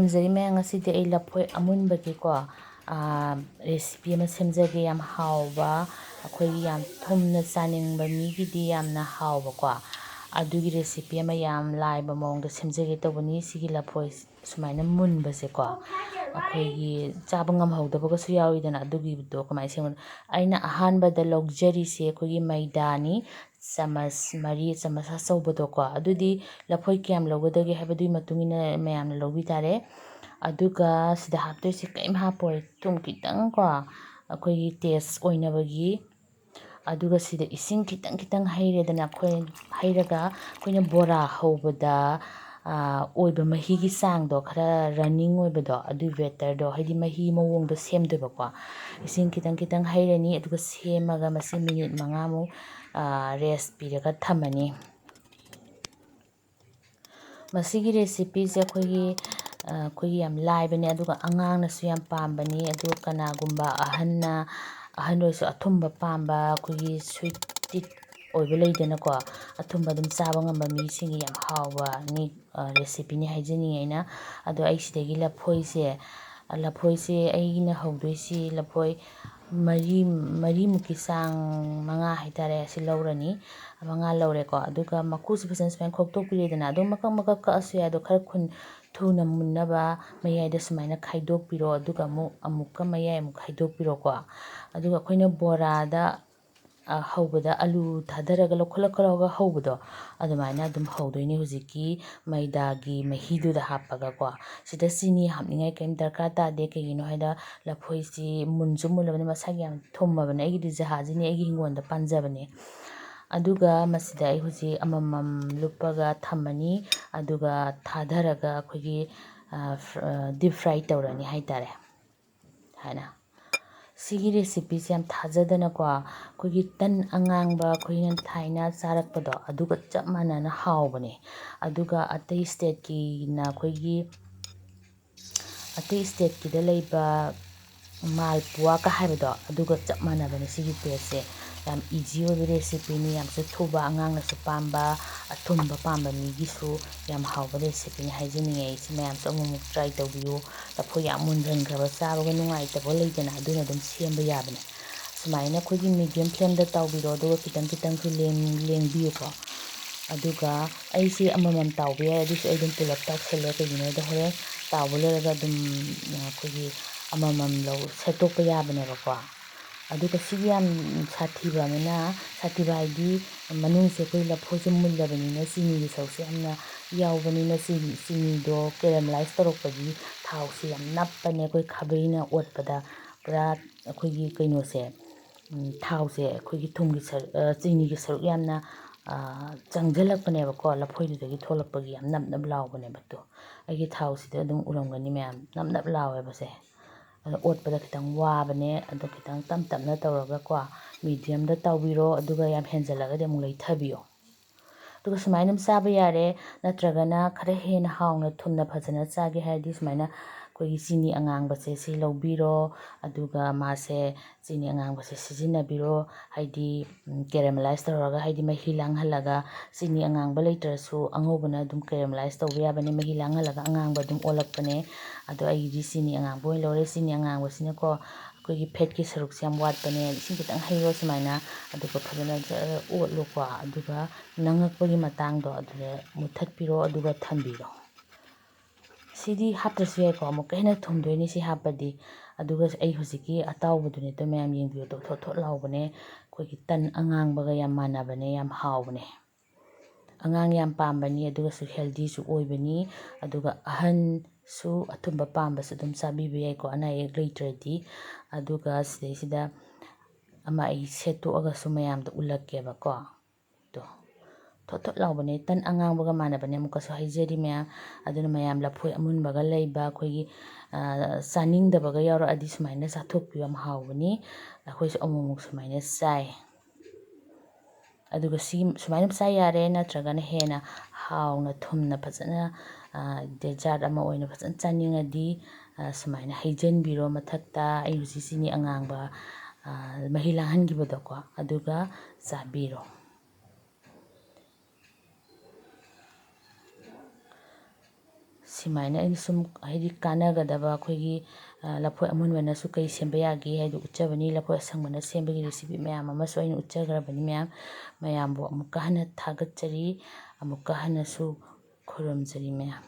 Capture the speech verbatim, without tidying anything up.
ꯈꯨꯔꯨꯝꯖꯔꯤ ꯃꯌꯥꯝ, ꯉꯁꯤꯗꯤ ꯑꯩ ꯂꯐꯣꯏ ꯑꯃꯨꯟꯕꯒꯤꯀꯣ, ꯔꯦꯁꯤꯄꯤ ꯑꯃ ꯁꯦꯝꯖꯒꯦ꯫ ꯌꯥꯝ ꯍꯥꯎꯕ, ꯑꯩꯈꯣꯏꯒꯤ ꯌꯥꯝ ꯊꯨꯝꯅ ꯆꯥꯅꯤꯡꯕ ꯃꯤꯒꯤꯗꯤ ꯌꯥꯝꯅ ꯍꯥꯎꯕꯀꯣ, ꯑꯗꯨꯒꯤ ꯔꯦꯁꯤꯄꯤ ꯑꯃ ꯌꯥꯝ ꯂꯥꯏꯕ ꯃꯑꯣꯡꯗ ꯁꯦꯝꯖꯒꯦ ꯇꯧꯕꯅꯤ꯫ ꯁꯤꯒꯤ ꯂꯐꯣꯏ ꯁꯨꯃꯥꯏꯅ ꯃꯨꯟꯕꯁꯦꯀꯣ, ꯑꯩꯈꯣꯏꯒꯤ ꯆꯥꯕ ꯉꯝꯍꯧꯗꯕꯒꯁꯨ ꯌꯥꯎꯋꯤꯗꯅ, ꯑꯗꯨꯒꯤꯗꯣ ꯀꯃꯥꯏꯅ ꯁꯦꯝꯒꯅꯤ? ꯑꯩꯅ ꯑꯍꯥꯟꯕꯗ ꯂꯧꯖꯔꯤꯁꯦ ꯑꯩꯈꯣꯏꯒꯤ ꯃꯩꯗꯥꯅꯤ, ꯆꯥꯃꯁ ꯃꯔꯤ, ꯆꯥꯃꯁ ꯑꯆꯧꯕꯗꯣꯀꯣ꯫ ꯑꯗꯨꯗꯤ ꯂꯐꯣꯏ ꯀꯌꯥꯝ ꯂꯧꯒꯗꯒꯦ ꯍꯥꯏꯕꯗꯨꯒꯤ ꯃꯇꯨꯡ ꯏꯟꯅ ꯃꯌꯥꯝꯅ ꯂꯧꯕꯤ ꯇꯥꯔꯦ꯫ ꯑꯗꯨꯒ ꯁꯤꯗ ꯍꯥꯞꯇꯣꯏꯁꯦ ꯀꯔꯤꯝ ꯍꯥꯞꯄꯣꯏ, ꯊꯨꯝ ꯈꯤꯇꯪ ꯀꯣ, ꯑꯩꯈꯣꯏꯒꯤ ꯇꯦꯁ ꯑꯣꯏꯅꯕꯒꯤ꯫ ꯑꯗꯨꯒ ꯁꯤꯗ ꯏꯁꯤꯡ ꯈꯤꯇꯪ ꯈꯤꯇꯪ ꯍꯩꯔꯦꯗꯅ, ꯑꯩꯈꯣꯏ ꯍꯩꯔꯒ ꯑꯩꯈꯣꯏꯅ ꯕꯣꯔꯥ ꯍꯧꯕꯗ ꯑꯣꯏꯕ ꯃꯍꯤꯒꯤ ꯆꯥꯡꯗꯣ, ꯈꯔ ꯔꯟꯅꯤꯡ ꯑꯣꯏꯕꯗꯣ, ꯑꯗꯨꯒꯤ ꯕꯦꯇꯔꯗꯣ, ꯍꯥꯏꯗꯤ ꯃꯍꯤ ꯃꯑꯣꯡꯗꯣ ꯁꯦꯝꯗꯣꯏꯕꯀꯣ꯫ ꯏꯁꯤꯡ ꯈꯤꯇꯪ ꯈꯤꯇꯪ ꯍꯩꯔꯅꯤ, ꯑꯗꯨꯒ ꯁꯦꯝꯃꯒ ꯃꯁꯤ ꯃꯤꯅꯤꯠ ꯃꯉꯥꯃꯨꯛ ꯔꯦꯁ ꯄꯤꯔꯒ ꯊꯝꯃꯅꯤ꯫ ꯃꯁꯤꯒꯤ ꯔꯦꯁꯤꯄꯤꯁꯦ ꯑꯩꯈꯣꯏꯒꯤ, ꯑꯩꯈꯣꯏꯒꯤ ꯌꯥꯝ ꯂꯥꯏꯕꯅꯦ, ꯑꯗꯨꯒ ꯑꯉꯥꯡꯅꯁꯨ ꯌꯥꯝ ꯄꯥꯝꯕꯅꯤ꯫ ꯑꯗꯨꯒ ꯀꯅꯥꯒꯨꯝꯕ ꯑꯍꯟꯅ, ꯑꯍꯟ ꯑꯣꯏꯔꯁꯨ ꯑꯊꯨꯝꯕ ꯄꯥꯝꯕ, ꯑꯩꯈꯣꯏꯒꯤ ꯁ꯭ꯋꯤꯠ ꯇꯤꯠ ꯑꯣꯏꯕ ꯂꯩꯗꯅꯀꯣ, ꯑꯊꯨꯝꯕ ꯑꯗꯨꯝ ꯆꯥꯕ ꯉꯝꯕ ꯃꯤꯁꯤꯡꯒꯤ ꯌꯥꯝ ꯍꯥꯎꯕꯅꯤ, ꯔꯦꯁꯤꯄꯤꯅꯤ ꯍꯥꯏꯖꯅꯤꯡꯉꯤ ꯑꯩꯅ꯫ ꯑꯗꯣ ꯑꯩ ꯁꯤꯗꯒꯤ ꯂꯐꯣꯏꯁꯦ, ꯂꯐꯣꯏꯁꯦ ꯑꯩꯅ ꯍꯧꯗꯣꯏꯁꯤ ꯂꯐꯣꯏ ꯃꯔꯤ, ꯃꯔꯤꯃꯨꯛꯀꯤ ꯆꯥꯡ, ꯃꯉꯥ ꯍꯥꯏꯇꯥꯔꯦ, ꯑꯁꯤ ꯂꯧꯔꯅꯤ꯫ ꯃꯉꯥ ꯂꯧꯔꯦꯀꯣ꯫ ꯑꯗꯨꯒ ꯃꯀꯨꯁꯤ ꯐꯖꯅ ꯁꯨꯃꯥꯏꯅ ꯈꯣꯛꯇꯣꯛꯄꯤꯔꯦꯗꯅ, ꯑꯗꯨꯝ ꯃꯀꯛ ꯃꯀꯛ ꯀꯛꯑꯁꯨ ꯌꯥꯏ, ꯑꯗꯣ ꯈꯔ ꯈꯨꯟ-, ꯊꯨꯅ ꯃꯨꯟꯅꯕ ꯃꯌꯥꯏꯗ ꯁꯨꯃꯥꯏꯅ ꯈꯥꯏꯗꯣꯛꯄꯤꯔꯣ꯫ ꯑꯗꯨꯒ ꯑꯃꯨꯛ, ꯑꯃꯨꯛꯀ ꯃꯌꯥꯏ ꯑꯃꯨꯛ ꯈꯥꯏꯗꯣꯛꯄꯤꯔꯣꯀꯣ꯫ ꯑꯗꯨꯒ ꯑꯩꯈꯣꯏꯅ ꯕꯣꯔꯥꯗ, ꯑ, ꯍꯧꯕꯗ ꯑꯂꯨ ꯊꯥꯗꯔꯒ ꯂꯧꯈꯠꯂꯛ ꯈꯠꯂꯛꯑꯒ ꯍꯧꯕꯗꯣ, ꯑꯗꯨꯃꯥꯏꯅ ꯑꯗꯨꯝ ꯍꯧꯗꯣꯏꯅꯤ, ꯍꯧꯖꯤꯛꯀꯤ ꯃꯩꯗꯥꯒꯤ ꯃꯍꯤꯗꯨꯗ ꯍꯥꯞꯄꯒꯀꯣ꯫ ꯁꯤꯗ ꯆꯤꯅꯤ ꯍꯥꯞꯅꯤꯡꯉꯥꯏ ꯀꯔꯤꯝ ꯗꯔꯀꯥꯔ ꯇꯥꯗꯦ, ꯀꯩꯒꯤꯅꯣ ꯍꯥꯏꯗ ꯂꯐꯣꯏꯁꯤ ꯃꯨꯟꯁꯨ ꯃꯨꯜꯂꯕꯅꯤ, ꯃꯁꯥꯒꯤ ꯌꯥꯝ ꯊꯨꯝꯃꯕꯅꯦ꯫ ꯑꯩꯒꯤꯗꯤ ꯖꯍꯥꯖꯤꯅꯦ, ꯑꯩꯒꯤ ꯍꯤꯡꯒꯣꯜꯗ ꯄꯥꯟꯖꯕꯅꯦ꯫ ꯑꯗꯨꯒ ꯃꯁꯤꯗ ꯑꯩ ꯍꯧꯖꯤꯛ ꯑꯃꯃꯝ ꯂꯨꯞꯄꯒ ꯊꯝꯃꯅꯤ꯫ ꯑꯗꯨꯒ ꯊꯥꯗꯔꯒ ꯑꯩꯈꯣꯏꯒꯤ, ꯑ, ꯐ꯭ꯔ-, ꯑ, ꯗꯤꯞ ꯐ꯭ꯔꯥꯏ ꯇꯧꯔꯅꯤ ꯍꯥꯏꯇꯥꯔꯦ꯫ ꯍꯥꯏꯅ ꯁꯤꯒꯤ ꯔꯦꯁꯤꯄꯤꯁꯦ ꯌꯥꯝ ꯊꯥꯖꯗꯅꯀꯣ, ꯑꯩꯈꯣꯏꯒꯤ ꯇꯟ ꯑꯉꯥꯡꯕ ꯑꯩꯈꯣꯏꯅ ꯊꯥꯏꯅ ꯆꯥꯔꯛꯄꯗꯣ, ꯑꯗꯨꯒ ꯆꯞ ꯃꯥꯟꯅꯅ ꯍꯥꯎꯕꯅꯦ꯫ ꯑꯗꯨꯒ ꯑꯇꯩ ꯁ꯭ꯇꯦꯠꯀꯤꯅ ꯑꯩꯈꯣꯏꯒꯤ, ꯑꯇꯩ ꯁ꯭ꯇꯦꯠꯀꯤꯗ ꯂꯩꯕ ꯃꯥꯜꯄꯨꯋꯥꯒ ꯍꯥꯏꯕꯗꯣ, ꯑꯗꯨꯒ ꯆꯞ ꯃꯥꯟꯅꯕꯅꯦ ꯁꯤꯒꯤ ꯇꯦꯁꯁꯦ꯫ ꯌꯥꯝ ꯏꯖꯤ ꯑꯣꯏꯕ ꯔꯦꯁꯤꯄꯤꯅꯤ, ꯌꯥꯝꯁꯨ ꯊꯨꯕ, ꯑꯉꯥꯡꯅꯁꯨ ꯄꯥꯝꯕ, ꯑꯊꯨꯝꯕ ꯄꯥꯝꯕ ꯃꯤꯒꯤꯁꯨ ꯌꯥꯝ ꯍꯥꯎꯕ ꯔꯦꯁꯤꯄꯤꯅꯤ ꯍꯥꯏꯖꯅꯤꯡꯉꯦ꯫ ꯑꯩꯁꯤ ꯃꯌꯥꯝꯁꯨ ꯑꯃꯨꯛꯃꯨꯛ ꯇ꯭ꯔꯥꯏ ꯇꯧꯕꯤꯌꯨ꯫ ꯂꯐꯣꯏ ꯌꯥꯝ ꯃꯨꯟꯖꯟꯈ꯭ꯔꯕ ꯆꯥꯕꯒ ꯅꯨꯡꯉꯥꯏꯇꯕ ꯂꯩꯗꯅ, ꯑꯗꯨꯅ ꯑꯗꯨꯝ ꯁꯦꯝꯕ ꯌꯥꯕꯅꯦ꯫ ꯁꯨꯃꯥꯏꯅ ꯑꯩꯈꯣꯏꯒꯤ ꯃꯤꯗꯤꯌꯝ ꯐ꯭ꯂꯦꯝꯗ ꯇꯥꯎꯕꯤꯔꯣ, ꯑꯗꯨꯒ ꯈꯤꯇꯪ ꯈꯤꯇꯪꯁꯨ ꯂꯦꯡ-, ꯂꯦꯡꯕꯤꯌꯨꯀꯣ꯫ ꯑꯗꯨꯒ ꯑꯩꯁꯤ ꯑꯃꯃꯝ ꯇꯥꯎꯕ ꯌꯥꯏ, ꯑꯗꯨꯁꯨ ꯑꯩ ꯑꯗꯨꯝ ꯄꯨꯂꯞ ꯇꯥꯎꯁꯜꯂꯦ꯫ ꯀꯩꯒꯤꯅꯣ ꯍꯥꯏꯗ ꯍꯣꯔꯦꯟ ꯇꯥꯎꯕ ꯂꯣꯏꯔꯒ ꯑꯗꯨꯝ ꯑꯩꯈꯣꯏꯒꯤ ꯑꯃꯃꯝ ꯂꯧ ꯁꯦꯠꯇꯣꯛꯄ ꯌꯥꯕꯅꯦꯕꯀꯣ꯫ ꯑꯗꯨꯒ ꯁꯤꯒꯤ ꯌꯥꯝ ꯁꯥꯊꯤꯕ ꯑꯃꯅ, ꯁꯥꯊꯤꯕ ꯍꯥꯏꯗꯤ ꯃꯅꯨꯡꯁꯦ ꯑꯩꯈꯣꯏ ꯂꯐꯣꯏꯁꯦ ꯃꯨꯜꯂꯕꯅꯤꯅ ꯆꯤꯅꯤꯒꯤ ꯁꯔꯨꯛꯁꯦ ꯌꯥꯝꯅ ꯌꯥꯎꯕꯅꯤꯅ ꯆꯤꯅꯤ, ꯆꯤꯅꯤꯗꯣ caramelize ꯇꯧꯔꯛꯄꯒꯤ ꯊꯥꯎꯁꯦ ꯌꯥꯝ ꯅꯞꯄꯅꯦ꯫ ꯑꯩꯈꯣꯏ ꯈꯥꯕꯩꯅ ꯑꯣꯠꯄꯗ ꯄꯨꯔꯥ ꯑꯩꯈꯣꯏꯒꯤ ꯀꯩꯅꯣꯁꯦ, ꯎꯝ, ꯊꯥꯎꯁꯦ ꯑꯩꯈꯣꯏꯒꯤ ꯊꯨꯝꯒꯤ ꯁꯔꯨꯛ, ꯑ, ꯆꯤꯅꯤꯒꯤ ꯁꯔꯨꯛ ꯌꯥꯝꯅ, ꯑ, ꯆꯪꯁꯤꯜꯂꯛꯄꯅꯦꯕꯀꯣ ꯂꯐꯣꯏꯗꯨꯗꯒꯤ ꯊꯣꯛꯂꯛꯄꯒꯤ꯫ ꯌꯥꯝ ꯅꯞ ꯅꯞ ꯂꯥꯎꯕꯅꯦꯕ꯫ ꯑꯗꯣ ꯑꯩꯒꯤ ꯊꯥꯎꯁꯤꯗ ꯑꯗꯨꯝ ꯎꯔꯝꯒꯅꯤ ꯃꯌꯥꯝ, ꯅꯞ ꯅꯞ ꯂꯥꯎꯋꯦꯕꯁꯦ꯫ ꯑꯗꯣ ꯑꯣꯠꯄꯗ ꯈꯤꯇꯪ ꯋꯥꯕꯅꯦ꯫ ꯑꯗꯣ ꯈꯤꯇꯪ ꯇꯞ ꯇꯞꯅ ꯇꯧꯔꯒꯀꯣ, ꯃꯤꯗꯤꯌꯝꯗ ꯇꯧꯕꯤꯔꯣ, ꯑꯗꯨꯒ ꯌꯥꯝ ꯍꯦꯟꯖꯜꯂꯒꯗꯤ ꯑꯃꯨꯛ ꯂꯩꯊꯕꯤꯌꯣ꯫ ꯑꯗꯨꯒ ꯁꯨꯃꯥꯏꯅ ꯑꯗꯨꯝ ꯆꯥꯕ ꯌꯥꯔꯦ꯫ ꯅꯠꯇ꯭ꯔꯒꯅ ꯈꯔ ꯍꯦꯟꯅ ꯍꯥꯎꯅ ꯊꯨꯝꯅ ꯐꯖꯅ ꯆꯥꯒꯦ ꯍꯥꯏꯔꯗꯤ ꯁꯨꯃꯥꯏꯅ ꯑꯩꯈꯣꯏꯒꯤ ꯆꯤꯅꯤ ꯑꯉꯥꯡꯕꯁꯦ ꯁꯤ ꯂꯧꯕꯤꯔꯣ꯫ ꯑꯗꯨꯒ ꯃꯥꯁꯦ, ꯆꯤꯅꯤ ꯑꯉꯥꯡꯕꯁꯦ ꯁꯤꯖꯤꯟꯅꯕꯤꯔꯣ꯫ ꯍꯥꯏꯗꯤ, ꯎꯝ, caramelize ꯇꯧꯔꯒ, ꯍꯥꯏꯗꯤ ꯃꯍꯤ ꯂꯥꯡꯍꯜꯂꯒ, ꯆꯤꯅꯤ ꯑꯉꯥꯡꯕ ꯂꯩꯇ꯭ꯔꯁꯨ ꯑꯉꯧꯕꯅ ꯑꯗꯨꯝ caramelize ꯇꯧꯕ ꯌꯥꯕꯅꯦ꯫ ꯃꯍꯤ ꯂꯥꯡꯍꯜꯂꯒ ꯑꯉꯥꯡꯕ ꯑꯗꯨꯝ ꯑꯣꯜꯂꯛꯄꯅꯦ꯫ ꯑꯗꯣ ꯑꯩꯒꯤꯗꯤ ꯆꯤꯅꯤ ꯑꯉꯥꯡꯕ ꯑꯣꯏꯅ ꯂꯧꯔꯦ꯫ ꯆꯤꯅꯤ ꯑꯉꯥꯡꯕꯁꯤꯅꯀꯣ ꯑꯩꯈꯣꯏꯒꯤ fat ꯀꯤ ꯁꯔꯨꯛꯁꯦ ꯌꯥꯝ ꯋꯥꯠꯄꯅꯦ꯫ ꯏꯁꯤꯡ ꯈꯤꯇꯪ ꯍꯩꯔꯣ ꯁꯨꯃꯥꯏꯅ, ꯑꯗꯨꯒ ꯐꯖꯅ ꯖꯔ ꯑꯣꯠꯂꯣꯀꯣ꯫ ꯑꯗꯨꯒ ꯅꯪꯉꯛꯄꯒꯤ ꯃꯇꯥꯡꯗꯣ ꯑꯗꯨꯗ ꯃꯨꯊꯠꯄꯤꯔꯣ, ꯑꯗꯨꯒ ꯊꯝꯕꯤꯔꯣ꯫ ꯁꯤꯗꯤ ꯍꯥꯞꯇ꯭ꯔꯁꯨ ꯌꯥꯏꯀꯣ, ꯑꯃꯨꯛꯀ ꯍꯦꯟꯅ ꯊꯨꯝꯗꯣꯏꯅꯤ ꯁꯤ ꯍꯥꯞꯄꯗꯤ꯫ ꯑꯗꯨꯒ ꯑꯩ ꯍꯧꯖꯤꯛꯀꯤ ꯑꯇꯥꯎꯕꯗꯨꯅꯦ, ꯑꯗꯣ ꯃꯌꯥꯝ ꯌꯦꯡꯕꯤꯌꯨ, ꯇꯣ ꯊꯣꯠ ꯊꯣꯠ ꯂꯥꯎꯕꯅꯦ, ꯑꯩꯈꯣꯏꯒꯤ ꯇꯟ ꯑꯉꯥꯡꯕꯒ ꯌꯥꯝ ꯃꯥꯟꯅꯕꯅꯦ, ꯌꯥꯝ ꯍꯥꯎꯕꯅꯦ꯫ ꯑꯉꯥꯡ ꯌꯥꯝ ꯄꯥꯝꯕꯅꯤ, ꯑꯗꯨꯒꯁꯨ healthy ꯁꯨ ꯑꯣꯏꯕꯅꯤ꯫ ꯑꯗꯨꯒ ꯑꯍꯟꯁꯨ ꯑꯊꯨꯝꯕ ꯄꯥꯝꯕꯁꯨ ꯑꯗꯨꯝ ꯆꯥꯕꯤꯕ ꯌꯥꯏꯀꯣ, ꯑꯅꯥ ꯑꯌꯦꯛ ꯂꯩꯇ꯭ꯔꯗꯤ꯫ ꯑꯗꯨꯒ ꯁꯤꯗꯩꯁꯤꯗ ꯑꯃ ꯑꯩ ꯁꯦꯠꯇꯣꯛꯑꯒꯁꯨ ꯃꯌꯥꯝꯗ ꯎꯠꯂꯛꯀꯦꯕꯀꯣ꯫ ꯇꯣ, ꯊꯣꯠ ꯊꯣꯠ ꯂꯥꯎꯕꯅꯦ, ꯇꯟ ꯑꯉꯥꯡꯕꯒ ꯃꯥꯟꯅꯕꯅꯦ꯫ ꯑꯃꯨꯛꯀꯁꯨ ꯍꯥꯏꯖꯔꯤ ꯃꯌꯥꯝ, ꯑꯗꯨꯅ ꯃꯌꯥꯝ ꯂꯐꯣꯏ ꯑꯃꯨꯟꯕꯒ ꯂꯩꯕ ꯑꯩꯈꯣꯏꯒꯤ, ꯑ, ꯆꯥꯅꯤꯡꯗꯕꯒ ꯌꯥꯎꯔꯛꯑꯗꯤ ꯁꯨꯃꯥꯏꯅ ꯆꯥꯊꯣꯛꯄꯤꯌꯨ, ꯌꯥꯝ ꯍꯥꯎꯕꯅꯤ꯫ ꯑꯩꯈꯣꯏꯁꯨ ꯑꯃꯨꯛ ꯑꯃꯨꯛ ꯁꯨꯃꯥꯏꯅ ꯆꯥꯏ꯫ ꯑꯗꯨꯒ ꯁꯤ ꯁꯨꯃꯥꯏꯅ ꯑꯗꯨꯝ ꯆꯥ ꯌꯥꯔꯦ, ꯅꯠꯇ꯭ꯔꯒꯅ ꯍꯦꯟꯅ ꯍꯥꯎꯅ ꯊꯨꯝꯅ ꯐꯖꯅ, ꯑ, dessert ꯑꯃ ꯑꯣꯏꯅ ꯐꯖꯅ ꯆꯥꯅꯤꯡꯉꯗꯤ, ꯑ, ꯁꯨꯃꯥꯏꯅ ꯍꯩꯖꯤꯟꯕꯤꯔꯣ ꯃꯊꯛꯇ꯫ ꯑꯩ ꯍꯧꯖꯤꯛ ꯆꯤꯅꯤ ꯑꯉꯥꯡꯕ, ꯃꯍꯤ ꯂꯥꯡꯍꯟꯈꯤꯕꯗꯣꯀꯣ, ꯑꯗꯨꯒ ꯆꯥꯕꯤꯔꯣ꯫ ꯁꯨꯃꯥꯏꯅ ꯑꯩꯅ ꯁꯨꯝ, ꯍꯥꯏꯗꯤ, ꯀꯥꯟꯅꯒꯗꯕ ꯑꯩꯈꯣꯏꯒꯤ ꯂꯐꯣꯏ ꯑꯃꯨꯟꯕꯅꯁꯨ ꯀꯩ ꯁꯦꯝꯕ ꯌꯥꯒꯦ ꯍꯥꯏꯗꯨ ꯎꯠꯆꯕꯅꯤ꯫ ꯂꯐꯣꯏ ꯑꯁꯪꯕꯅ ꯁꯦꯝꯕꯒꯤ recipe ꯃꯌꯥꯝ ꯑꯃꯁꯨ ꯑꯩꯅ ꯎꯠꯆꯈ꯭ꯔꯕꯅꯤ ꯃꯌꯥꯝ꯫ ꯃꯌꯥꯝꯕꯨ ꯑꯃꯨꯛꯀ ꯍꯟꯅ ꯊꯥꯒꯠꯆꯔꯤ, ꯑꯃꯨꯛꯀ ꯍꯟꯅꯁꯨ ꯈꯨꯔꯨꯝꯖꯔꯤ ꯃꯌꯥꯝ꯫